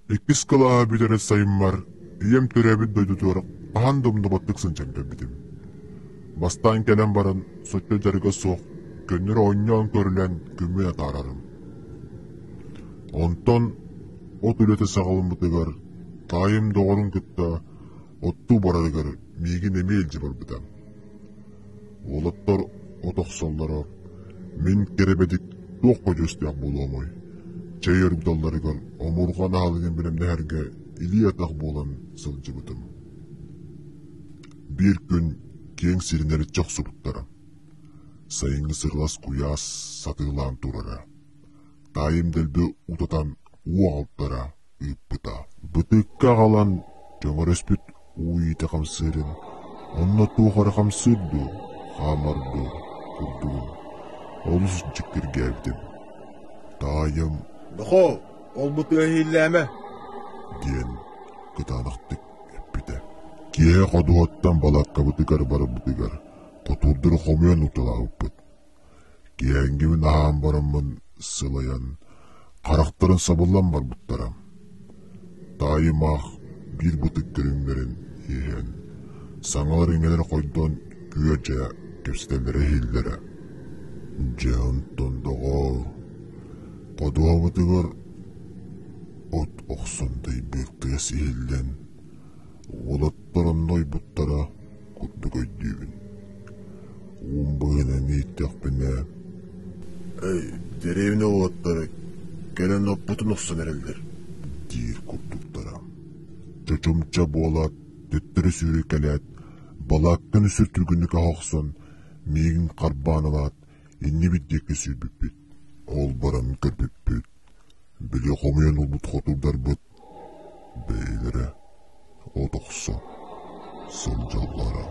Иккис кылааһы бүтэрэр сайыммар ийэм төрөөбүт дойдутугар хаһан да умнубаттык сылдьан кэлбитим. Бастаан кэлэн баран соччо дьарыга суох, көннөрү оонньоон-көрүлээн күммүн атаарарым. Онтон от үлэтэ саҕаламмытыгар таайым доҕорун кытта оттуу барарыгар миигин эмиэ илдьэ барбыта. Уолаттар от охсоллоро, мин кэрэбэдик туох көдьүүстээх буолуомуй, чэй оргуталларыгар омурҕан аһылыгын бэлэмнэһэргэ илии-атах буолан сылдьыбытым. Биир күн киэҥ сирин эриччи охсубуттара. Сайыҥҥы сырылас куйаас сатыылаан турара. Таайым дэлби утатан уу аҕалтара ыыппыта. Бытыкка аҕалан чөҥөрөспүт уу иитэ хамсыырын, онно туох эрэ хамсыыр дуу, хаамар дуу курдугун олус дьиктиргээбитим. Таайым «Нохоо, ол-бу тыаһы иһиллээмэ» диэн кытаанахтык эппитэ. Киэһэ ходуһаттан балааккабытыгар барарбытыгар хотуурдары хомуйан уталаабыппыт. Киэһэҥҥибин аһаан бараммын сылайан, харахтарын сабыллан барбыттара. Таайым аах биир бытык көрүҥнэрин иһэн, саҥалар-иҥэлэр хойдон күө-дьаа кэпсэтэллэрэ иһиллэрэ. Дьэ онтон доҕоор, ходуһабытыгар от охсон дайбыыр тыас иһиллэн, уолаттар онно ойбуттара курдук өйдүүбүн. Уум быыһынан иһиттэхпинэ, «Эй, дэриэбинэ уолаттара кэлэн оппутун охсон эрэллэр» диир курдуктара. Чочумча буолаат, төттөрү сүүрүкэлээт, балаакканы сүр түргэнник аһа охсон, миигин харбаан ылаат, иннибит диэки сүүрбүппүт. Ол баран көрбүппүт, били хомуйан ылбыт хотурдарбыт бэйэлэрэ от охсо сылдьаллара.